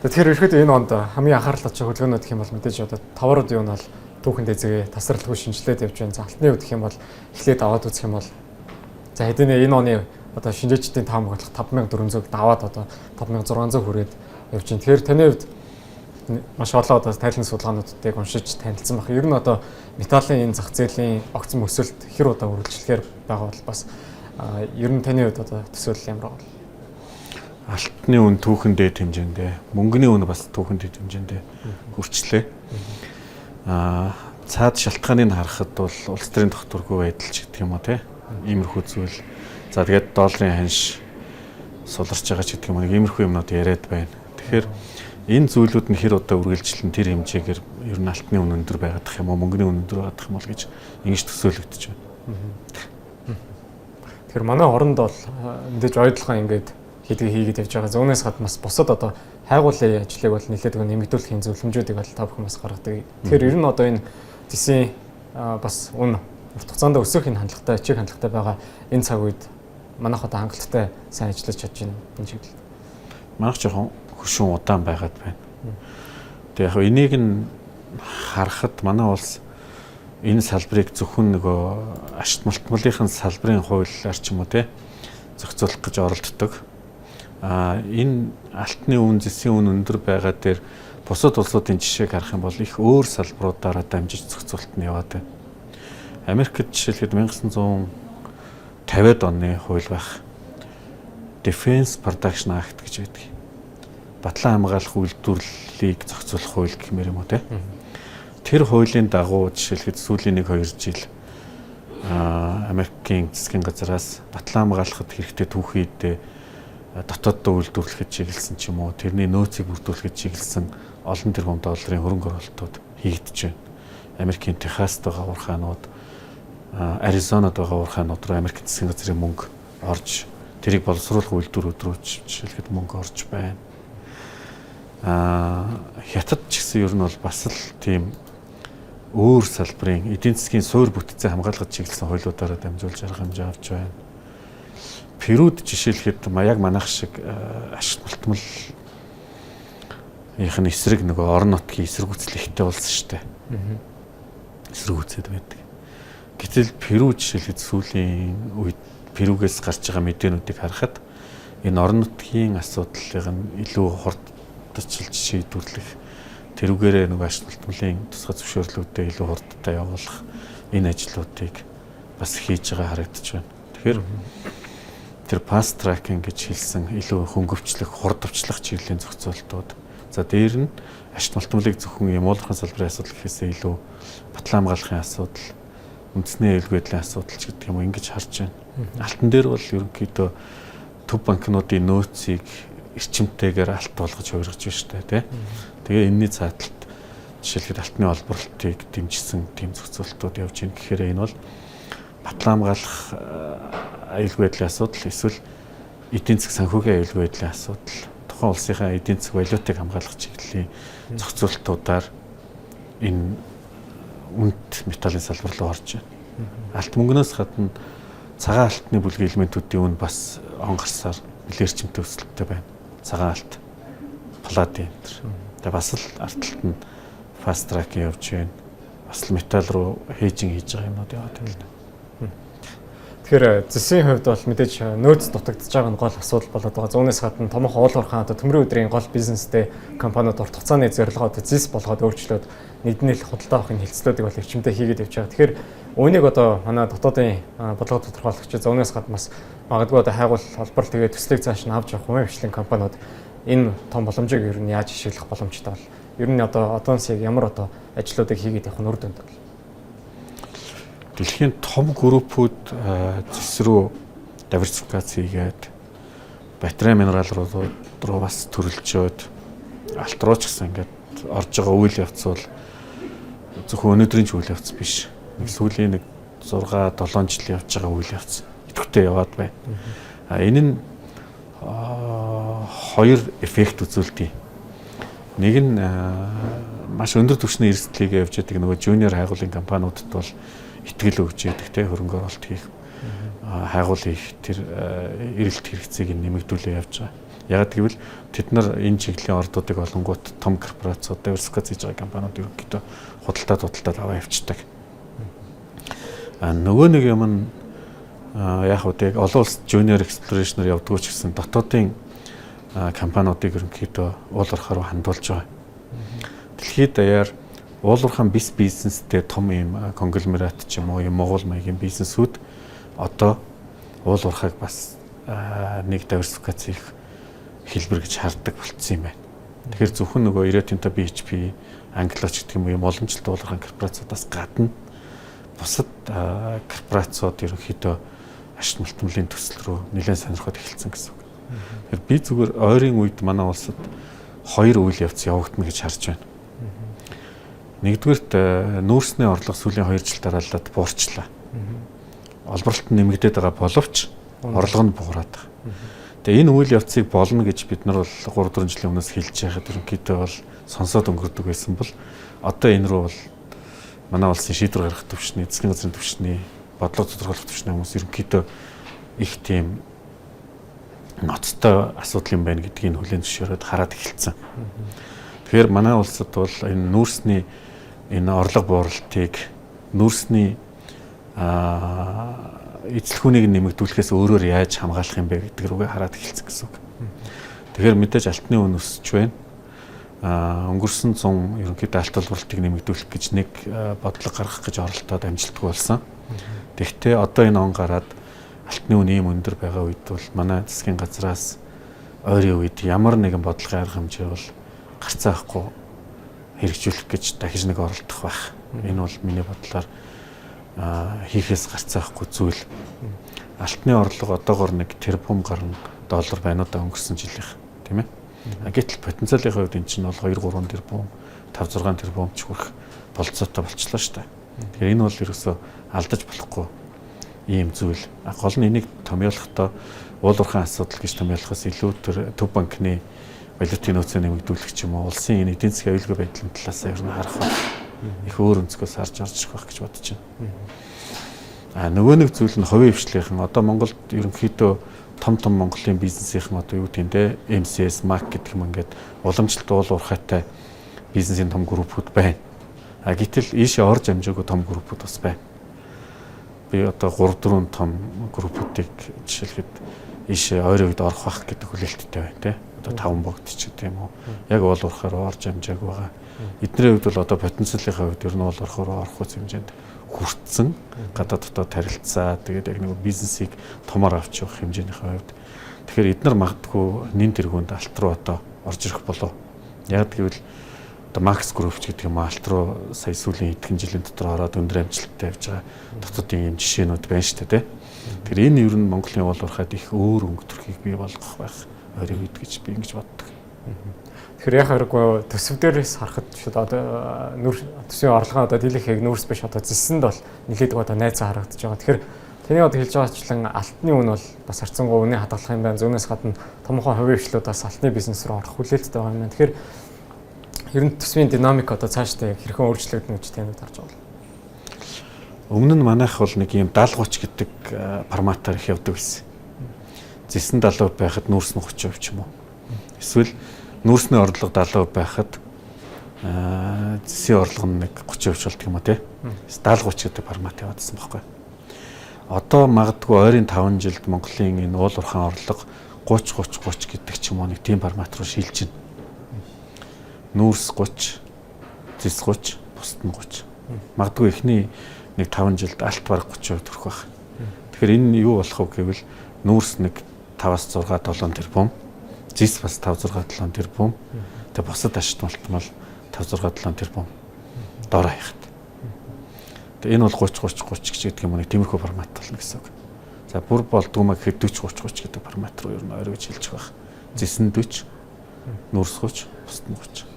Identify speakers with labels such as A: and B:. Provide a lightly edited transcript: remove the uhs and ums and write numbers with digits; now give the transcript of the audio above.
A: Тэгэхээр ерөөхдөө энэ онд хамгийн анхаарал татчих хөдөлгөөнүүд гэх юм бол мэдээж одоо товарууд юу нь бол түүхэн дэзэгээ тасралтгүй шинжилээд явж байна. За, алтны хувьд гэх юм бол эхлээд аваад үзэх юм бол за хэдийнэ энэ оны одоо шинжээчдийн таамаглах 5400-г даваад одоо 5600 хүрээд явж байна. Тэгэхээр таны хувьд маш олон одоо тайлан судалгаануудыг уншиж танилцсан байх. Ер нь одоо металлын энэ зах зээлийн огцом өсөлт хэр удаа үргэлжлэхээр байгаа бол бас ер нь таны хувьд одоо төсөөлөл ямар бол?
B: Алтны үн түүхэн дээд хэмжээндээ, мөнгөний үн бас түүхэн дээд хэмжээндээ хүрчлээ. Цаад шалтгааныг харахад бол улс төрийн тогтворгүй байдал ч гэдэг юм уу те. Иймэрхүү зүйл. За, тэгээд долларын ханш суларч байгаа ч гэдэг юм уу, нэг иймэрхүү юмнууд яриад байна. Тэгэхээр энэ зүйлүүд нь хэр удаа үргэлжлэн тэр хэмжээгээр ер нь алтны үн өндөр байгаадах юм уу, мөнгөний үн өндөр байгаадах юм бол гэж ингэж төсөөлөгдөж байна.
A: Тэгэхээр манай оронд бол мэдээж ойдлогоо ингээд хийдгээ хийгээд явж байгаа. Зүүнээс гадна бас бусад одоо хайгуулын ажлыг бол нэлээд нэмэгдүүлэхийн зөвлөмжүүдийг бол та бүхэн бас гаргадаг. Тэгэхээр ер нь одоо энэ зэсийн бас үн урт хугацаанд өсөх энэ хандлагатай, чиг хандлагатай байгаа энэ цаг үед манайх одоо хангалттай сайн ажиллаж чадж байна энэ чиглэлд?
B: Манайх жоохон хөшүүн удаан байгаад байна. Тэгээ яг энийг нь харахад манай улс энэ салбарыг зөвхөн нөгөө ашит малтмалынхын салбарын хуулиар ч юм уу те зохицуулах гэж оролддог. Энэ алтны үн, зэсийн үн өндөр байгаа дээр бусад улсуудын жишээг харах юм бол их өөр салбаруудаараа дамжиж зохицуулалт нь яваад байна. Америкт жишээлхэд 1950-ад оны хууль байх. Defense Production Act гэж байдаг. Батлан хамгаалах үйлдвэрлэлийг зохицуулах хууль гэмээр юм уу те. Тэр хуулийн дагуу жишээлхэд сүүлийн 1 2 жил Америкийн засгийн газраас батлан хамгаалахад хэрэгтэй түүхийдээ дотооддоо үйлдвэрлэхэд чиглэсэн ч юм уу, тэрний нөөцийг бүрдүүлэхэд чиглэсэн олон тэрбум долларын хөрөнгө оруулалтууд хийгдэж байна. Америкийн Техаст байгаа уурхаанууд, Аризонад байгаа уурхаанууд руу Америк засгийн газрын мөнгө орж, тэрийг боловсруулах үйлдвэрүүд рүү жишээлхэд мөнгө орж байна. Хятад ч гэсэн ер нь бол бас л тийм өөр салбарын эдийн засгийн суур бүтцээ хамгаалахад чиглэсэн хуулиудаараа дамжуулж арга хэмжээ авч байна. Перуд жишээлхэд яг манайх шиг ашиг малтмал ийн эсрэг нөгөө орон нутгийн эсэргүүцэл ихтэй болсон шүү дээ. Эсэргүүцээд байдаг. Гэтэл Перу жишээлхэд сүүлийн үед Перугээс гарч байгаа мэдээнүүдийг харахад энэ орон нутгийн асуудлыг нь илүү хурдчилж шийдвэрлэх, тэрүүгээрээ нөгөө ашиг малтмалын тусгай зөвшөөрлүүдээ илүү хурдтай явуулах энэ ажлуудыг бас хийж байгаа харагдаж байна. Тэгэхээр тэр fast tracking гэж хэлсэн илүү хөнгөвчлөх, хурдвчлах чиглэлийн зохицуултууд. За, дээр нь ашиг малтмалыг зөвхөн юм уулархан салбарын асуудал гэхээсээ илүү батлан хамгаалахын асуудал, үндэсний аюулгүй байдлын асуудал ч гэдэг юм уу ингэж харж байна. Алтан дээр бол ерөнхийдөө төв банкнуудын нөөцийг эрчимтэйгээр алт болгож хувиргаж байна шүү дээ, тий. Тэгээ энэний цааталт жишээлбэл алтны олборлолтыг дэмжсэн тийм зохицуултууд явж байна гэхээр энэ бол батлан хамгаалах аюулгүй байдлын асуудал эсвэл эдийн засаг санхүүгийн аюулгүй байдлын асуудал, тухайн улсынхаа эдийн засаг валютыг хамгаалах чиглэлийн зохицуултуудаар энэ үнэт металлын салбар руу орж байна. Алт мөнгнөөс гадна цагаан алтны бүлгийн элементүүдийн үн бас он гарсаар нэлээд эрчимтэй өсөлттэй байна. Цагаан алт, паллади энэ төр. Тэгээ бас л ард талд нь fast track явж байна. Бас л металл руу hedging хийж байгаа юмнууд яваад байна л да.
A: Тэгэхээр зэсийн хувьд бол мэдээж нөөц дутагдж байгаа нь гол асуудал болоод байгаа. Зүүнээс гадна томоохон уул уурхайн одоо төмрийн өдрийн гол бизнестэй компаниуд урт хугацааны зорилгоо одоо зэс болгоод өөрчлөөд нэгднэл худалдаа авахын хэлцлүүдийг бол эрчимтэй хийгээд явж байгаа. Тэгэхээр үүнийг одоо манай дотоодын бодлого тодорхойлогч, зүүнээс гадна бас магадгүй одоо хайгуул холборол тэгээд төслийг цааш нь авч явах хувийн хвшлийн компаниуд энэ том боломжийг ер нь яаж ашиглах боломжтой бол, ер нь одоо одоос яг ямар одоо ажлуудыг хийгээд явах нь үр дүнтэй бол?
B: Дэлхийн том группүүд зэс рүү диверсификац хийгээд, батарей минерал руу бас төрөлжөөд, алт руу ч гэсэн ингээд орж байгаа үйл явц бол зөвхөн өнөөдрийн ч үйл явц биш. Нэг сүүлийн нэг 6 7 жил явж байгаа үйл явц идэвхтэй яваад байна. А энэ нь хоёр эффект үзүүлдэг. Нэг нь маш өндөр түвшний эрсдлийг явж байдаг нөгөө junior хайгуулын компаниудад бол итгэл өгч яадаг те, хөрөнгө оруулалт хийх, хайгуул хийх тэр эрэлт хэрэгцээг нэмэгдүүлээ явж байгаа. Яг гэвэл тэд нар энэ чиглэлийн ордуудыг олонгууд том корпорациуд, диверсификац хийж байгаа компаниуд ерөнхийдөө худалдаад аваа явцдаг. А нөгөө нэг юм нь яг хөө яг олон улс junior exploration-аар явдггүй ч гэсэн дотоодын компаниудыг ерөнхийдөө уул уурхай руу хандуулж байгаа. Дэлхийд даяар уул уурхайн бис бизнестэй том юм конгломерат ч юм уу, юм Монгол маягийн бизнесүүд одоо уул уурхайг бас нэг диверсификац хийх хэлбэр гэж хардаг болцсон юм байна. Тэгэхээр зөвхөн нөгөө Rio Tinto, BHP, Anglo ч гэдэг юм уу, юм уламжлалт уул уурхайн корпорациудаас гадна бусад корпорациуд ерөнхийдөө ашиг мултамлын төсөл рүү нэлээд сонирхоод эхэлсэн гэсэн үг. Тэгэхээр би зүгээр ойрын үед манай улсад хоёр үйл явц явагдана гэж харж байна. Нэгдүгээрт, нүүрсний орлого сүүлийн 2 жил дараалаад буурчлаа. Олборлолт нь нэмэгдээд байгаа боловч орлого нь буураад байгаа. Тэгээ энэ үйл явцыг болно гэж бид нар бол 3 4 жилийн өмнөөс хэлж байхад ерөнхийдөө бол сонсоод өнгөрдөг байсан бол одоо энэ рүү бол манай улсын шийдвэр гаргах түвшний, засгийн газрын түвшний, бодлого тодорхойлох түвшний хүмүүс ерөнхийдөө их тийм ноцтой асуудал юм байна гэдгийг хүлээн зөвшөөрөөд хараад эхэлсэн. Тэгэхээр манай улсад бол энэ нүүрсний энэ орлого бууралтыг нүүрсний эзлэхүүнийг нэмэгдүүлэхээс өөрөөр яаж хамгаалах юм бэ гэдэг рүүгээ хараад эхэлсэн гэсэн үг. Тэгэхээр мэдээж алтны үн өсөж байна. Өнгөрсөн зун ерөнхийдөө алт олборлолтыг нэмэгдүүлэх гэж нэг бодлого гаргах гэж оролдоод амжилтгүй болсон. Тэгэхдээ одоо энэ он гараад алтны үн ийм өндөр байгаа үед бол манай засгийн газраас ойрын үед ямар нэгэн бодлогын арга хэмжээ бол гарцаа авахгүй хэрэгжүүлэх гэж дахиж нэг оролдох байх. Энэ бол миний бодлоор хийхээс гарцаа авахгүй зүйл. Алтны орлого одоогор нэг тэрбум гаруй доллар байна уу да өнгөрсөн жилийнх, тийм ээ. Гэтэл потенциалын хувьд энэ чинь бол 2 3 тэрбум, 5 6 тэрбум ч хүрэх болцоотой болчлоо шүү дээ. Тэгэхээр энэ бол ерөөсөө алдаж болохгүй ийм зүйл. Гол нь энийг томьёолохдоо уул уурхайн асуудал гэж томьёолохоос илүү тэр төв банкны валютын нөөцөө нэмэгдүүлэх ч юм уу, улсын энэ эдийн засгийн аюулгүй байдлын талаас ер нь харах байх. Их өөр өнцгөөс харж орж ирэх байх гэж бодож байна. А нөгөө нэг зүйл нь хувийн хвшлийнхэн одоо Монголд ерөнхийдөө том том Монголын бизнесийнхэн одоо юу гэдэг нь те MCS, MAC гэдэг юм ингээд уламжлалт уул уурхайтай бизнесийн том группүүд байна. А гэтэл ийшээ орж амжаагүй том группүүд бас байна. Би одоо 3 4 том группүүдийг жишээлхэд ийшээ ойрын үед орох байх гэдэг хүлээлттэй байна те. Одоо 5 богд ч гэдэг юм уу. Яг уул уурхай руу орж амжаагүй байгаа. Эдний хувьд бол одоо потенциалынхаа хувьд ер нь уул уурхай руу орох хэмжээнд хүртсэн, гадаад дотоод харилцаа, тэгээд яг нэг бизнесийг томоор авч явах хэмжээнийхээ хувьд. Тэгэхээр эднэр магадгүй нэн тэргуунд алт руу одоо орж ирэх болов. Яг гэвэл одоо Max Group ч гэдэг юм алт руу сая сүүлийн хэдхэн жилийн дотор ороод өндөр амжилттай явж байгаа дотоодын юм жишээнүүд байна шүү дээ, тэ. Тэгэхээр энэ ер нь Монголын уул уурхайд их өөр өнгө төрхийг бий болгох байх ойрын үед гэж би ингэж боддог.
A: Тэгэхээр яг харахгүй төсөв дээрээс харахад шууд одоо нүүр төсвийн орлогын одоо дийлэнхийг нүүрс биш, одоо зэсэнд бол нэлээд одоо найзаа харагдаж байгаа. Тэгэхээр таны одоо хэлж байгаачлан алтны үн бол бас харьцангуй үнэ хадгалах юм байна. Зүүнээс гадна томоохон хувийн хвшлүүд бас алтны бизнес рүү орох хүлээлттэй байгаа юм байна. Тэгэхээр ер нь төсвийн динамик одоо цаашдаа яг хэрхэн өөрчлөгдөнө гэж танд харж байгаа вэ?
B: Өмнө нь манайх бол нэг юм 70 30 гэдэг форматаар их явдаг байсан. Зэсэн 70% байхад нүүрс нь 30% ч юм уу. Эсвэл нүүрсний орлого 70% байхад зэсийн орлого нь нэг 30% болдог юм уу те. 70 30 гэдэг формат яваадсан байхгүй. Одоо магадгүй ойрын 5 жилд Монголын энэ уул уурхайн орлого 30 30 30 гэдэг ч юм уу нэг тийм формат руу шилжинэ. Нүүрс 30, зэс 30, бусд нь 30. Магадгүй эхний нэг 5 жилд алт бараг 30% төрөх байх. Тэгэхээр энэ юу болох вэ гэвэл нүүрс нэг 5-аас 6 7 тэрбум, зэс бас 5 6 7 тэрбум. Тэгээ бусад ашиг малтмал 5 6 7 тэрбум дор хаяхад. Тэгээ энэ бол 30 30 30 гэж гэдэг юм нэг тиймэрхүү формат болно гэсэн үг. За бүр болдгоо маа гэхэд 40 30 30 гэдэг формат руу ер нь ойргож хэлчих байх. Зэс нь 40, нүүрс 30, бусд нь 30.